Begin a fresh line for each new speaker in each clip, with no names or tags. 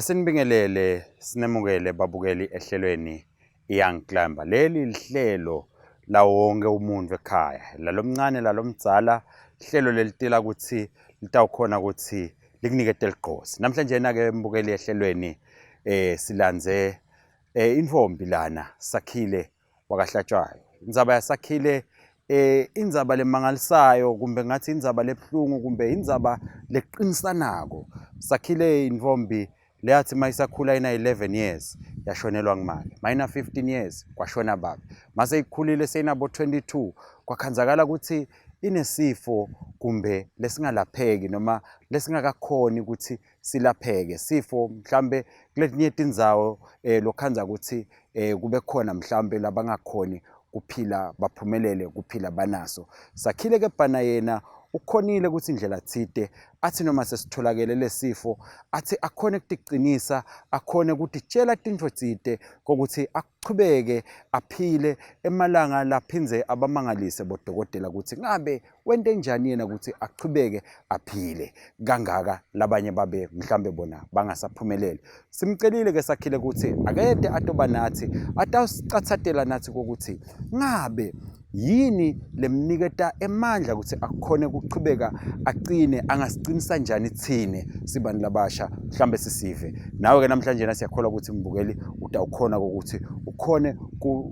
Asinibingelele sinemukele babukeli ehlelweni iYoung Climber. Leli lihlelo lawo wonke umuntu ekhaya, lalomncane lalomdzala, hlelo lelitila ukuthi litawukhona ukuthi likunikete ligqozi. Namhlanje na-ke mbukeli ehlelweni eh silandze eh intfombi lana Sakhile wakaHlatshwayo. Indzaba yaSakhile eh indzaba lemangalisayo kumbe ngathi indzaba lebuhlungu kumbe indzaba leqinisanako. Sakhile intfombi leyathi mayisakhula ina 11 years yashonelwa ngumake, mayina 15 years kwashona baba, mase ikhulile seyinabo 22 kwakhanzakala ukuthi inesifo kumbe lesingalapheki noma lesingakakhoni ukuthi silapheke sifo mhlambe kuletinye tindzawo eh lokhandza ukuthi eh kube khona mhlambe labangakhoni kuphila baphumelele kuphila banaso. Sakhile ke bhana yena ukhonile ukuthi indlela thide athi noma sesitholakele lesifo athi akhone kutiqinisa akhone kutitshela tintfo tsite kokuthi achubeke aphile emalanga laphindze abamangalise bodokotela ukuthi ngabe wente njani yena ukuthi achubeke aphile kangaka labanye babe mhlambe bona bangasaphumeleli. Simcelile ke Sakhile ukuthi akede atoba nathi atawusicathatela nathi kokuthi ngabe yini lemniketa emandla ukuthi akhone ukuchubeka aqine, angasiqinisa njani thine sibantu labasha mhlambe sisive nawe ke namhlanje na siyakholwa ukuthi mbukeli utawukhona ukuthi ukhone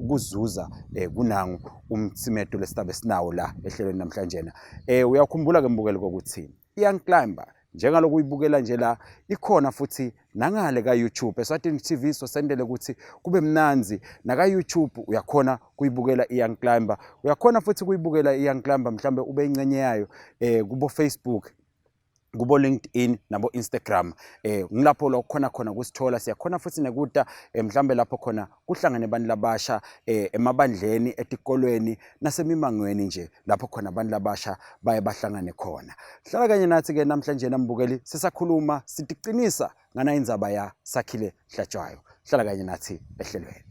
kuzuza eh, kunangu umtsimeto lesitabe sinawo la ehlelweni namhlanje na eh uyakhumbula ke mbukeli kokuthi Young Climber njengaloku uyibukela nje la ikhona futhi nangale ka-YouTube Eswatini TV sosendele ukuthi kube mnanzi naka-YouTube uyakhona kuyibukela i-Young Climber uyakhona futhi kuyibukela i-Young Climber mhlambe ube ingcenye yayo eh kubo Facebook kubo LinkedIn nabo Instagram eh ngilapho lo khona khona kusithola siyakhona futhi nekuta eh, mhlambe lapho khona kuhlangane abantu labasha eh, emabandleni etikolweni nasemimangweni nje lapho khona abantu labasha baye bahlangane khona. Hlala kanye nathi ke namhlanje nambukeli sisakhuluma sitiqinisa ngana indzaba ya Sakhile Hlatshwayo. Hlala kanye nathi ehlelweni.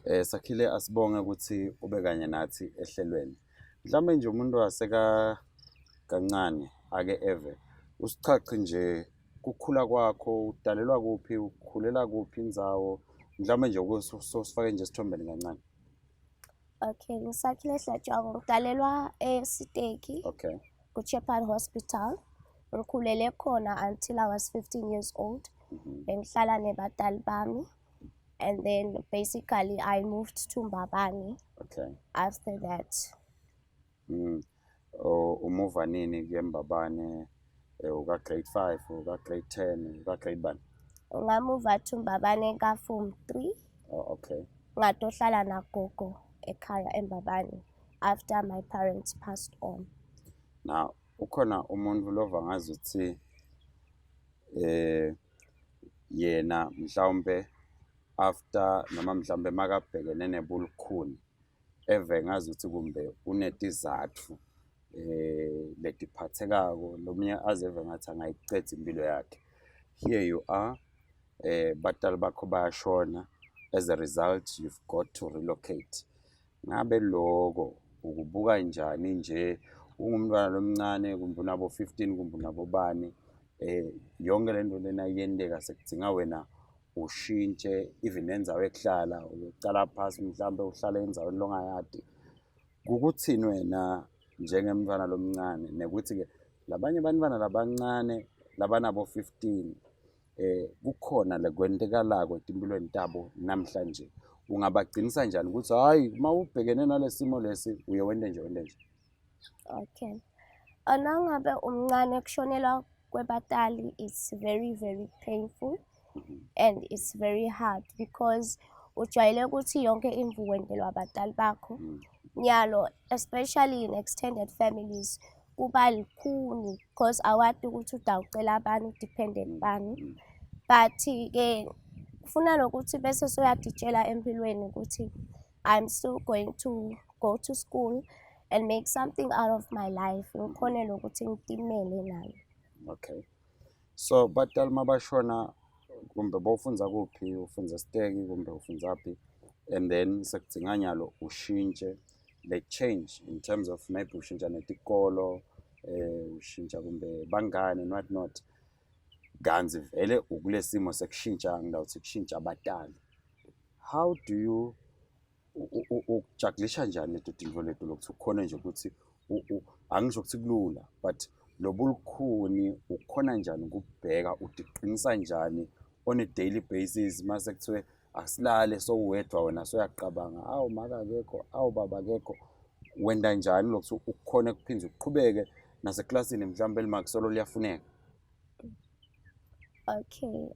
Eh Sakhile asibonge ukuthi ube kanye nathi ehlelweni. Mhlawumbe nje umuntu waseka kancane ake eve usichache nje kukhula kwakho udalelwa kuphi ukhulela kuphi indzawo mhlawumbe nje usifake nje esithombeni kancane.
Okay, ngisakhile Hlatshwako ngidalelwa eSiteki.
Okay.
Ku-Shepherd Hospital. Ngikhulele khona until I was 15 years old. Bengihlala nebatali bami. And then basically I moved to Mbabane.
Okay.
After that.
Oh, umuva nini kuye Mbabane? Eh, uka grade 5, uka grade 10, uka grade bani?
Ngamuva to Mbabane ka form 3.
Oh, okay.
Ngatohlala nagogo ekhaya eMbabane after my parents passed on.
Now, ukhona umuntu lova ngazuthi eh yena mhlawumbe after noma mhlawumbe makabhekene nebulukhuni eve ngazuthi kumbe unetizathu eh letiphathekako lomunye azeve ngathi angayiceda impilo yakhe. Here you are eh batali bakho bayashona as a result you've got to relocate. Ngabe loko ukubuka njani nje ungumntwana lomncane kumbe unabo 15 kumbe unabo bani eh yonke lento lena iyenteka sekudzinga wena ushintshe even nendzawo ekuhlala ucala phasi mhlambe uhlale endzaweni longayadi kukuthini wena njengemntwana lomncane nekuthi-ke labanye abantwana labancane labanabo 15 eh kukhona lekwentekalako etimpilweni tabo namhlanje ungabagcinisa njani ukuthi hayi uma ubhekene nalesimo lesi uye wente nje wente nje
Okay. Nangabe umncane kushonelwa kwebatali it's very very painful and it's very hard because ujwayele ukuthi yonke imvu wendelwa abatali bakho. Nyalo especially in extended families kuba lukhuni because awati ukuthi utawucela bani udepende kubani. But-ke kufuna nokuthi bese soyaditshela empilweni ukuthi I'm still going to go to school and make something out of my life. Ngikhone nokuthi ngitimele nami.
Okay. So batali mabashona kumbe bowufundza kuphi, ufundza esiteki kumbe ufundzaphi and then sekudzinga nyalo ushintshe the change in terms of maybe ushintsha netikolo ushintsha kumbe bangani and what not. Kanzi vele ukulesimo sekushintsha ngilawuthi kushintsha abatali. How do you ukujagulisha njani leto tintfo leto lokuthi ukhone nje ukuthi angisho ukuthi kulula but lobulukhuni ukhona njani ukubheka utiqinisa njani on a daily basis mase kuthiwe asilale sowuwedwa wena soyaqabanga awu maka akekho awu baba akekho wenda njani lokuthi ukhone kuphinde uqhubeke naseklasini mhlawumbe elimaki solo liyafuneka?
Okay,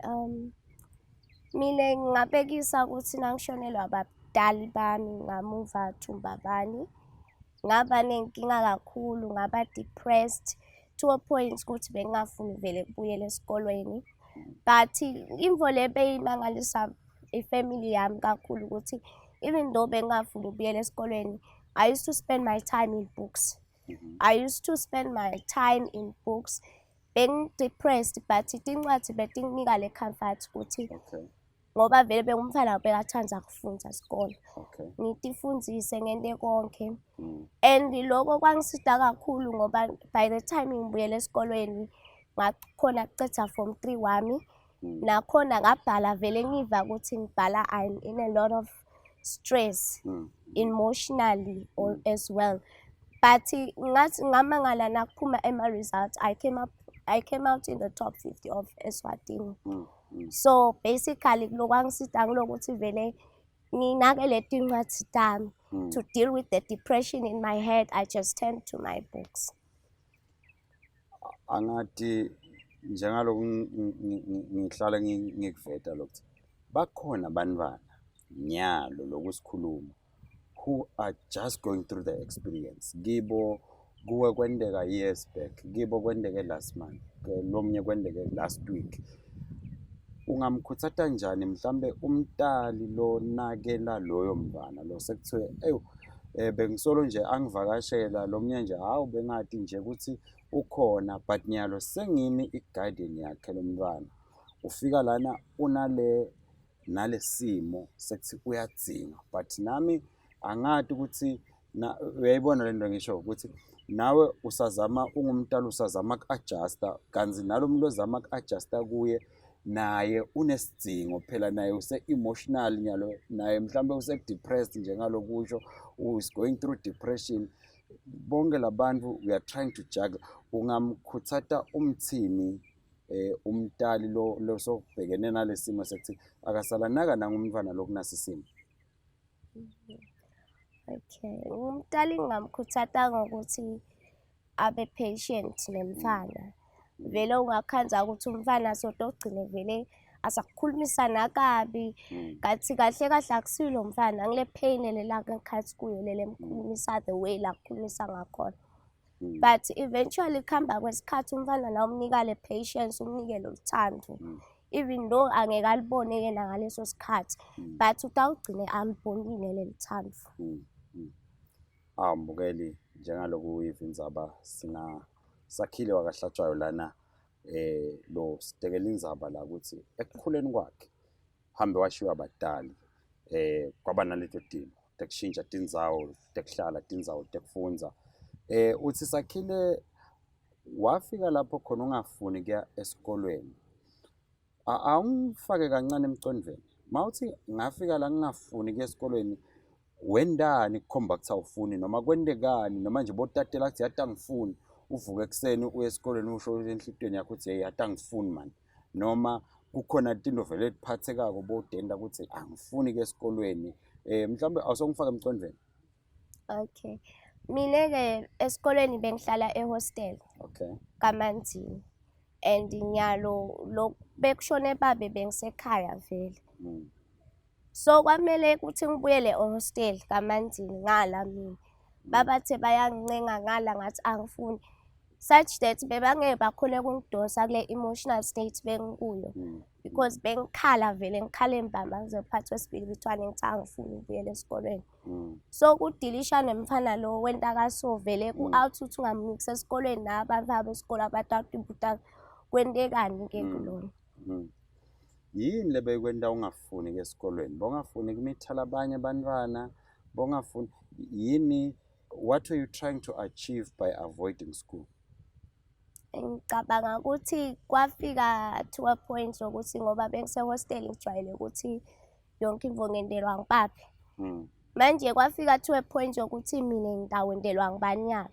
mina ngingabekisa ukuthi nangishonelwa abadali bami ngamuva Thumbabani, ngaba nenkinga kakhulu, ngaba depressed to a point ukuthi bengingafuni vele ukubuyela esikolweni. But imvo le beyimangalisa ifamily yami kakhulu ukuthi even though bengingafuni ukubuyela esikolweni, I used to spend my time in books. I used to spend my time in books. Bengi-depressed but tincwadi betinginika le comfort ukuthi ngoba vele bengumfana bekathanda kufundza isikole. Ngitifundzise ngente konke. And lokho kwangisida kakhulu ngoba by the time ngibuyele esikolweni ngakhona kucedza form 3 wami. Nakhona ngabhala vele ngiva ukuthi ngibhala I'm in a lot of stress emotionally or as well. But ngathi ngamangala nakuphuma ema-results, I came out in the top 50 of Eswatini. So basically lokwangisida ngilokuthi vele nginake letincwadi tami to deal with the depression in my head. I just turned to my books.
Angathi njengaloku ngihlala ngikuveta lokuthi bakhona abantwana nyalo lokusikhuluma who are just going through the experience. Kibo kuwe kwenteka years back, kibo kwenteke last month, lomunye kwenteke last week. Ungamkhuthata njani mhlambe umtali lonakela loyo mntwana lo sekuthiwe ewu bengisolo nje angivakashela lomunye nje hawu bengati nje ukuthi ukhona but nyalo sengimi i-guardian yakhe lo mntwana ufika lana unale nalesimo sekuthi uyadzinga but nami angati ukuthi uyayibona lento ngisho ukuthi nawe usazama ungumntala usazama ku-adjusta kanti nalo muntu ozama ku-adjusta kuye naye unesidingo phela naye use-emotional nyalo naye mhlawumbe use-depressed njengalokusho is going through depression. Bonke labantu we are trying to juggle. Ungamkhuthata umthini umtali lo losokubhekene nalesimo sekuthi akasalanaka nangumntwana lokunasi simo?
Okay, umntali ngingamkhuthata ngokuthi abe patient nemfana. Vele ungakhandza ukuthi umfana sotogcine vele asakukhulumisana kabi kathi kahle kahle akusilo mfana ngile pain lela ngekhathi kuyo lele emkhulumisa the way la kukhulumisa ngakhona. But eventually kuhamba kwesikhathi umfana nawe umnika le patience, umnike loluthando. Even though angeke alibone yena ngaleso sikhathi, but utawugcine alibonile leli thando.
Awu mbukeli, njengaloku uyiva indzaba sina Sakhile wakaHlatshwayo lana lo sitekela indzaba la ukuthi ekukhuleni kwakhe hambe washiwa abadali kwaba naleto timo tekushintsha tindzawo tekuhlala tindzawo tekufundza uthi Sakhile wafika lapho khona ungafuni kuya esikolweni. Awungifake kancane emcondweni mawuthi ngafika la ngingafuni kuya esikolweni, wendani kukhomba ukuthi awufuni noma kwentekani noma nje botatela kuthi yathi angifuni uvuke ekuseni uye esikolweni usho enhlitweni yakho ukuthi hey yathi angifuni mani, noma kukhona tinto vele etiphathekako bodenda ukuthi angifuni ke esikolweni mhlawumbe awusongifaka emcondweni?
Okay, mina-ke esikolweni bengihlala ehostel. KaManzini and nyalo lo bekushone babe bengisekhaya vele. So kwamele ukuthi ngibuyele ehostel kaManzini ngala mina. Babathe bayangincenga ngala ngathi angifuni. Such that bebangeke bakhone ukungidonsa kule emotional state bengikuyo because bengikhala vele ngikhala embamba ngize phakathi kwesibili kuthiwa ngithi angifuni ukubuyela esikolweni. So kudilisha nemfana lo wenta kaso vele ku-out ukuthi ungamnikisa esikolweni nabantwana besikole abatatibuta kwentekani-ke kulona.
Yini le beyikwenta ungafuni ke esikolweni? Bongafuni kumitha labanye abantwana, bongafuni yini? What were you trying to achieve by avoiding school?
Ngicabanga ukuthi kwafika to a point yokuthi ngoba bengise-hostel ngijwayele ukuthi yonke imvo ngendelwa ngibaphi. Manje kwafika to a point yokuthi mina ngitawendelwa ngibani nyalo.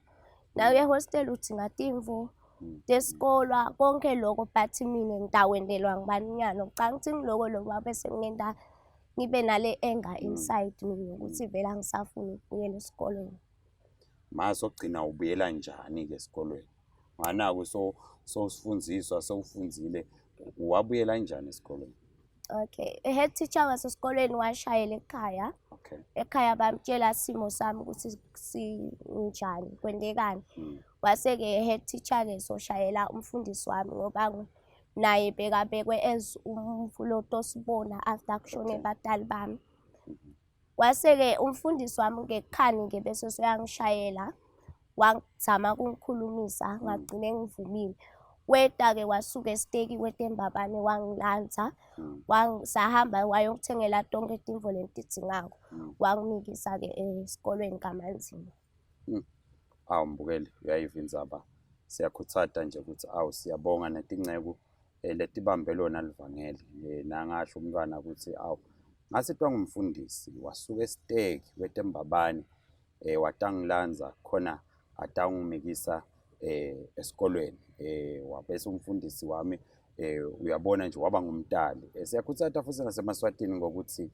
Nawe ehostel udinga timvo tesikolwa konke lokho but mina ngitawendelwa ngibani nyalo. Ngicabanga ukuthi ngiloko lokho kwabe sekungenta ngibe nale anger inside mina ukuthi vele angisafuni ukubuyela esikolweni.
Mase ogcina ubuyela njani-ke esikolweni? Nganaku so sowusifundziswa sewufundzile wabuyela njani esikolweni?
Okay, head teacher wasesikolweni washayela ekhaya.
Okay.
Ekhaya bamtshela simo sami ukuthi sinjani, kwentekani. Wase-ke head teacher-ke soshayela umfundisi wami ngoba naye bekabekwe as umfuloto osibona after kushone batali bami. Kwase-ke umfundisi wami-ke kukhani-ke bese seyangishayela wazama ukungikhulumisa ngagcine ngivumile. Weta-ke wasuka esiteki weta eMbabane wangilanza sahamba wayokuthengela tonke tintfo lentidingako wangimikisa-ke esikolweni kaManzini.
Awu mbukeli, uyayiva indzaba. Siyakhuthata nje ukuthi awu siyabonga netinceku letibambe lona livangeli. Nangasho umntwana ukuthi awu ngasitwa ngumfundisi wasuka esiteki wetembabane watangilanza khona atangimikisa esikolweni wabese umfundisi wami uyabona nje waba ngumtali. Siyakhuthata futhi nasemaswatini ngokuthi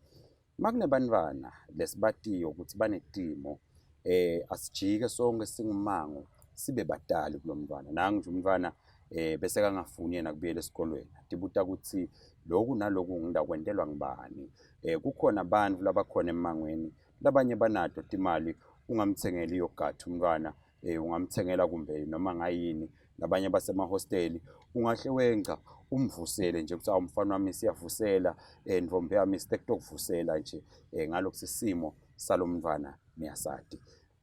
makunebantwana lesibatiyo ukuthi banetimo asijike sonke singumango sibe batali kulo mntwana. Nangu nje umntwana bese kangafuni yena kubuyela esikolweni, tibuta ukuthi lokhu naloku ngidakwentelwa ngibani. Kukhona abantu labakhona emangweni labanye banato timali, ungamthengeli iyogathi umntwana, ungamthengela kumbe noma ngayini. Labanye basemahosteli ungahle wenca umvusele nje ukuthi umfana wami siyavusela, ntombi yami sitekutokuvusela nje ngalokhu simo salomntwana niyasati.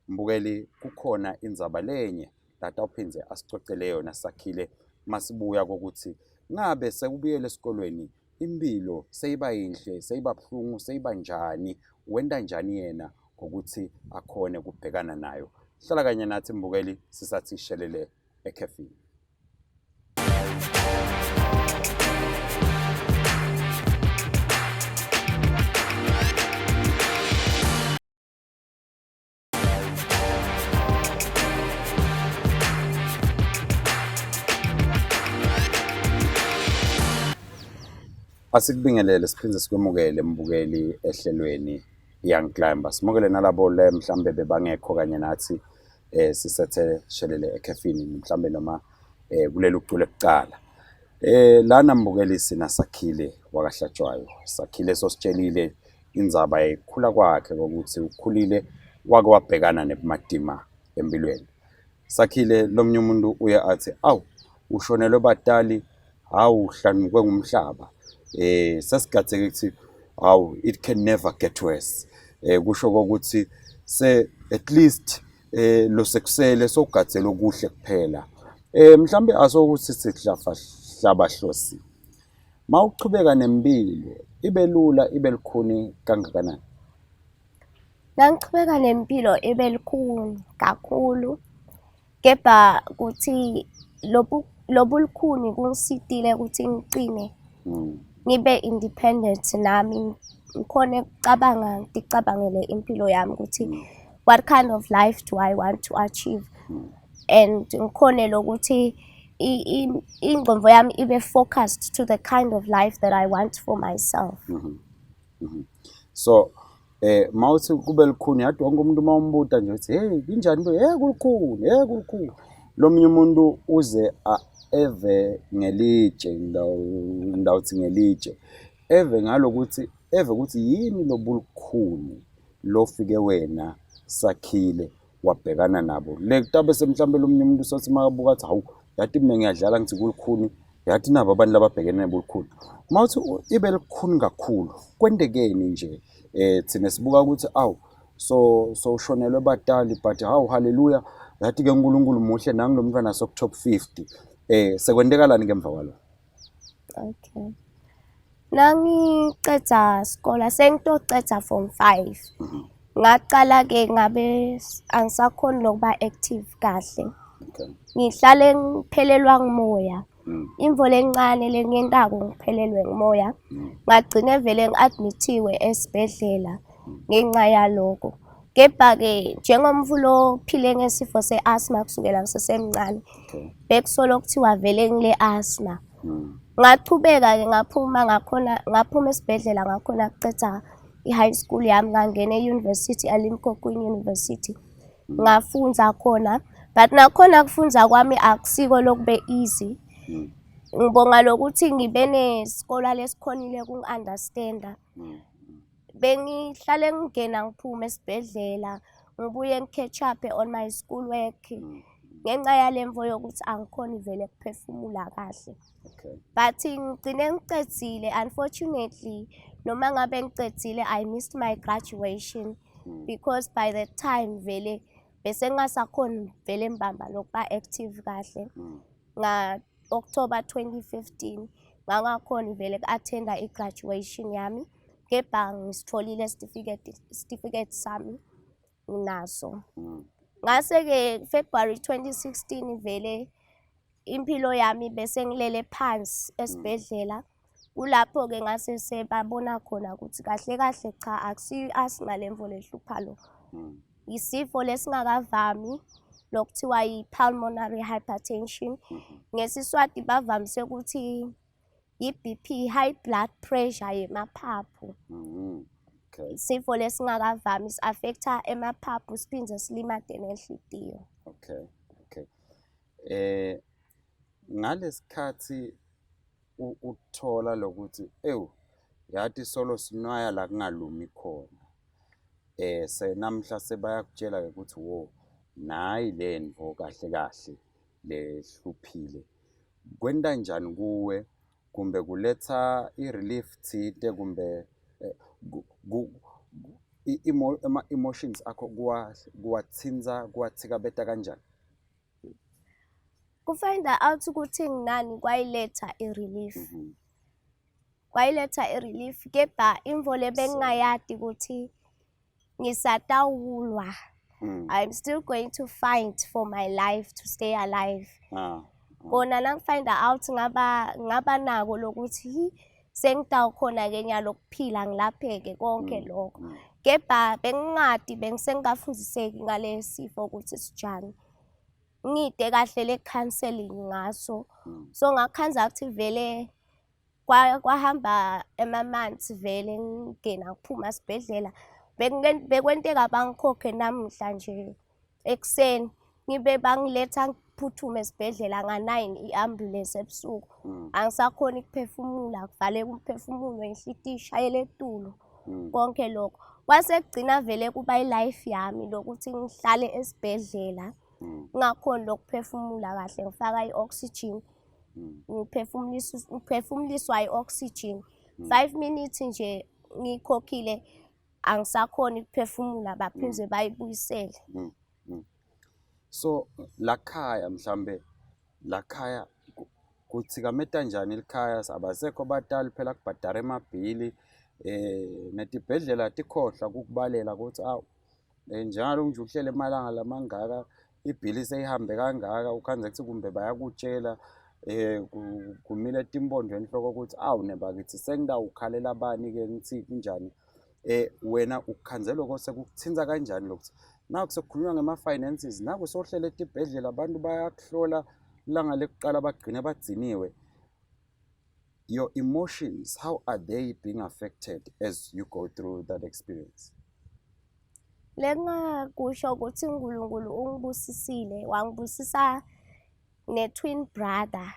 Mbukeli, kukhona indzaba lenye latawuphindze asicocele yona Sakhile masibuya kokuthi ngabe sekubuyele esikolweni impilo seyiba yinhle, seyiba buhlungu, seyiba njani, wenta njani yena ngokuthi akhone kubhekana nayo. Hlala kanye nathi mbukeli, sisathi shelele ekhefini. Asikubingelele siphinde sikwemukele mbukeli ehlelweni Young Climber. Simukele nalabo le mhlambe bebangekho kanye nathi sisethe shelele ekhefini mhlambe noma kuleli ucule kucala. Lana mbukeli sina Sakhile wakaHlatshwayo. Sakhile sositshelile indzaba yekukhula kwakhe kokuthi ukhulile wake wabhekana nebumatima empilweni. Sakhile lomunye umuntu uye athi awu ushonelwe batali, hawu uhlanuke ngumhlaba. Sesigatheke ukuthi hawu it can never get worse. Kusho kokuthi se at least lo sekusele sowugatsela okuhle kuphela. Mhlambe asokuthi sihlafa hlaba hlosi. Mawuchubeka nempilo ibe lula ibe lukhuni kangakanani?
Nangichubeka nempilo ibe lukhuni kakhulu, kepha kuthi lobu lobu lukhuni kungisitile ukuthi ngicine ngibe independent nami ngikhone ukucabanga ngicabangele impilo yami ukuthi what kind of life do I want to achieve and ngikhone lokuthi ingqondo yami ibe focused to the kind of life that I want for myself.
So mawuthi kube lukhuni yathi wonke umuntu uma umbuta nje uthi hey kunjani bo, hey kulukhuni, hey kulukhuni. Lomunye umuntu uze eve ngelitshe ngidawuthi ngelitshe eve ngalokuthi eve ukuthi yini lobulukhuni lofike wena Sakhile. Wabhekana nabo le kutabe semhlawumbe lomunye umuntu usothi makabuka athi hawu yathi mina ngiyadlala ngithi kulukhuni yathi nabo abantu lababhekene nobulukhuni uma uthi ibe lukhuni kakhulu kwentekeni nje eh thina sibuka ukuthi awu so so ushonelwe batali but hawu haleluya yathi ke uNkulunkulu muhle nangu lo mntwana sok top 50 eh sekwentekalani ngemva kwalo
Okay. Nangiceda sikole sengitoceda form 5. Ngaqala-ke ngabe angisakhoni nokuba active kahle.
Okay.
Ngihlale ngiphelelwa ngumoya. Imvula encane le ngiyentako ngiphelelwe ngumoya. Ngagcine vele ngi-admit-iwe esibhedlela ngenxa yaloko. Kepha-ke njengomfula ophile ngesifo se-asthma kusukela ngisesemncane, bekusolo kuthiwa vele ngile asthma. Ngachubeka-ke ngaphuma ngakhona ngaphuma esibhedlela ngakhona kuceda i-high school yami ngangena e-university eLimkokwing University. Ngafunza khona but nakhona kufunza kwami akusiko lokube easy. Ngibonga lokuthi ngibe nesikole lesikhonile ukungi-understand-a. Bengihlale ngingena ngiphume esibhedlela ngibuye ngi-catch up-e on my school work ngenxa yale mvo yokuthi angikhoni vele ukuphefumula kahle.
Okay.
But ngigcine ngicedzile unfortunately noma ngabe ngicedzile I missed my graduation because by the time vele bese ngingasakhoni vele mbamba lokuba active kahle. Nga-October 2015 ngangakhoni vele ku-attenda i-graduation yami kepha ngisitholile isitifiketi isitifiketi sami nginaso. Ngase-ke February 2016 vele impilo yami bese ngilele phansi esibhedlela. Kulapho-ke ngase sebabona khona ukuthi kahle kahle cha akusiyo i-asthma le mvo lehlupha lo. Yisifo lesingakavami lokuthiwa yi-pulmonary hypertension. NgesiSwati bavamise ukuthi i-BP, high blood pressure yemaphaphu.
Okay.
Isifo lesingakavami si-affect-a emaphaphu siphinde silimate nenhlitiyo.
Okay. Okay. Eh ngalesikhathi uthola lokuthi ewu yathi solo sinwaya la kungalumi khona eh senamhla sebayakutshela ke ukuthi wo nayi lento kahle kahle lehluphile kwenta njani kuwe kumbe kuletha i-relief thite kumbe ama-emotions akho kuwathinza kuwathikabeta kanjani?
Ku-find out ukuthi nginani kwayiletha i-relief. Kwayiletha i-relief kepha imvo le bengingayadi ukuthi ngisatawulwa. I'm still going to fight for my life to stay alive. Kona nangi-find out ngaba ngaba nako lokuthi hi sengitawukhona-ke nyalo kuphila ngilapheke konke lokho. Kepha bengingadi bengisengikafundiseki ngale sifo ukuthi sinjani. Ngide kahle le counseling ngaso. So ngakhanza ukuthi vele kwahamba ema-months vele ngingena ngiphuma esibhedlela. Bekwenteka bangikhokhe namuhla nje ekuseni ngibe bangiletha ngiphuthume esibhedlela nga-9 i-ambulance ebusuku. Angisakhoni ukuphefumula, kuvaleka umphefumulo, inhlitiyo ishayela etulo, konke lokho. Kwase kugcina vele kuba i-life yami lokuthi ngihlale esibhedlela ngingakhoni lokuphefumula kahle ngifaka i-oxygen. Ngiphefumuliswa i-oxygen. 5 minutes nje ngiyikhokhile angisakhoni ukuphefumula baphinde bayibuyisele.
So lakhaya mhlambe lakhaya kuthikameta njani likhaya abasekho abatali phela kubhadara emabhili eh netibhedlela tikhohlwa kukubalela ukuthi awu njalo nje uhlele emalanga lamangaka ibhili seyihambe kangaka ukhanze kuthi kumbe bayakutshela eh kumile timpondo enhloko ukuthi awu nebakithi sengidawukhalela bani ke ngithi kunjani eh wena ukukhanze lokho sekukuthinta kanjani lokuthi naku sekukhulunywa ngema-finances naku sohlele etibhedlela abantu bayakuhlola ilanga lekuqala bagcine bagciniwe. Your emotions, how are they being affected as you go through that experience?
Lengakusho ukuthi uNkulunkulu ungibusisile, wangibusisa ne-twin brother.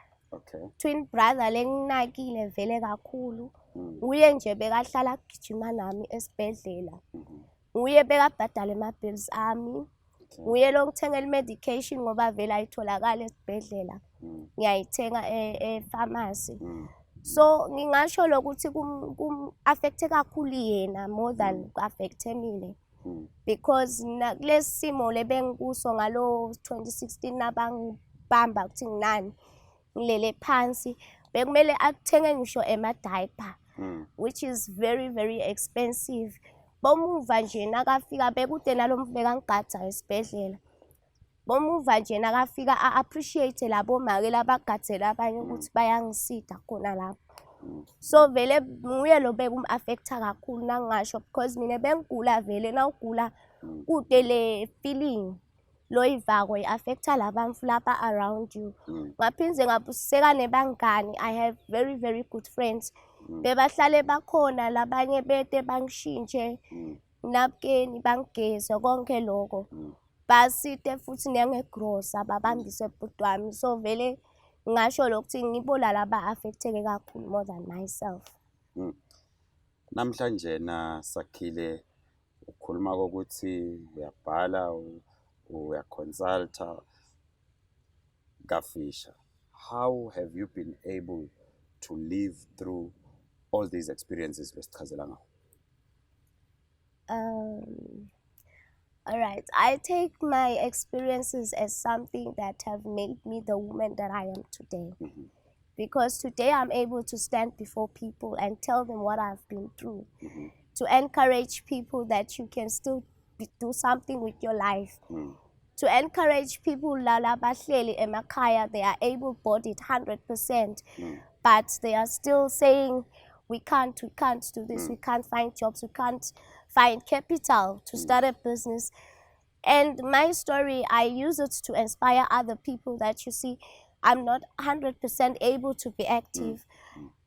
Twin brother lenginakile vele kakhulu. Nguye nje bekahlala agijima nami esibhedlela. Nguye bekabhadala ama-bills ami. Nguye lo ngithengela i-medication ngoba vele ayitholakali esibhedlela. Ngiyayithenga e-pharmacy. So ngingasho lokuthi kum-affect-e kakhulu yena more than ku-affect-e mina. Because kulesi simo lebengikuso ngalo 2016 nabangibamba ukuthi nginani, ngilele phansi, bekumele athenge ngisho ema-diaper, which is very very expensive. Bomuva nje nakafika, bekude nalo muntu bekangigadza esibhedlela. Bomuva nje nakafika a-appreciate labo make labagadzela abanye ukuthi bayangisida khona lapho. So vele nguye lo bekum-affect-a kakhulu nangingasho, because mina bengigula vele. Nawugula kude le feeling loyivako i-affect-a labantu laba around you. Ngaphinde ngabusiseka nebangani. I have very very good friends. Bebahlale bakhona, labanye bete bangishintshe napkeni, bangigeze, konke lokho. Basite futhi nengegrosa, babambise bhuti wami. So vele ngingasho lokuthi ngibo laba aba-affect-eke kakhulu more than myself.
Namhlanje na Sakhile, ukhuluma kokuthi uyabhala, uyaconsulta kafisha. How have you been able to live through all these experiences losichazela ngawo?
All right. I take my experiences as something that have made me the woman that I am today. Because today I'm able to stand before people and tell them what I've been through. To encourage people that you can still do something with your life. To encourage people lala bahleli emakhaya, they are able-bodied 100%, but they are still saying, We can't do this, we can't find jobs, we can't find capital to start a business." And my story, I use it to inspire other people that, you see, I'm not 100% able to be active,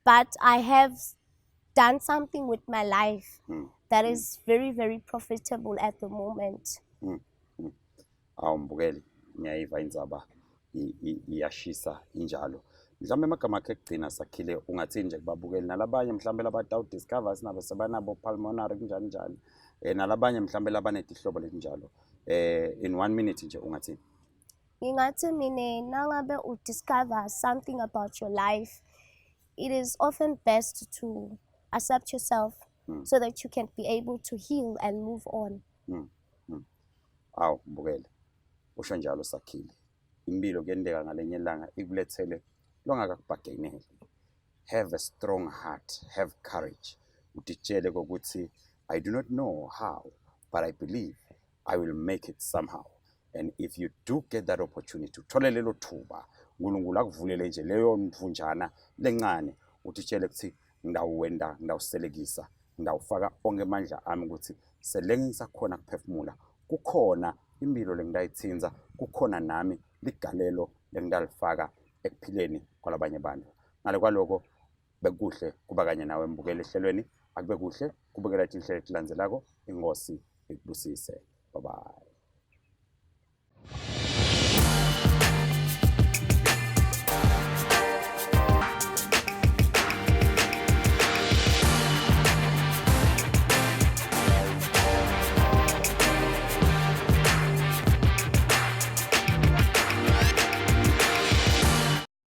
but I have done something with my life that is very, very profitable at the moment.
Awu mbukeli, ngiyayiva indzaba iyashisa injalo. Mhlawumbe amagama akhe ekugcina, Sakhile, ungathini nje kubabukeli nalabanye mhlawumbe labatawudiscover sinabo sebanabo pulmonary kunjani njani, nalabanye mhlawumbe labanetihlobo letinjalo, in one minute nje ungathini?
Ngingathi mine, nangabe udiscover something about your life, it is often best to accept yourself so that you can be able to heal and move on.
Awu mbukele, usho njalo Sakhile. Impilo kuyenteka ngalenye ilanga ikulethele longakakubhageneli. Have a strong heart, have courage, utitshele kokuthi, "I do not know how, but I believe I will make it somehow." And if you do get that opportunity, uthole lelo thuba, uNkulunkulu akuvulele nje leyo mvunjana lencane, utitshele ukuthi, "Ngidawuwenda, ngidawuselekisa, ngidawufaka onke amandla ami ukuthi sele ngisakhona kuphefumula, kukhona impilo lengidayithinza, kukhona nami ligalelo lengidalifaka ekuphileni kwalabanye abantu." Ngale kwaloko, bekuhle kuba kanye nawe mbukeli ehlelweni. Akube kuhle kubukela tinhlelo letilandzelako. Inkosi ikubusise. Bye bye.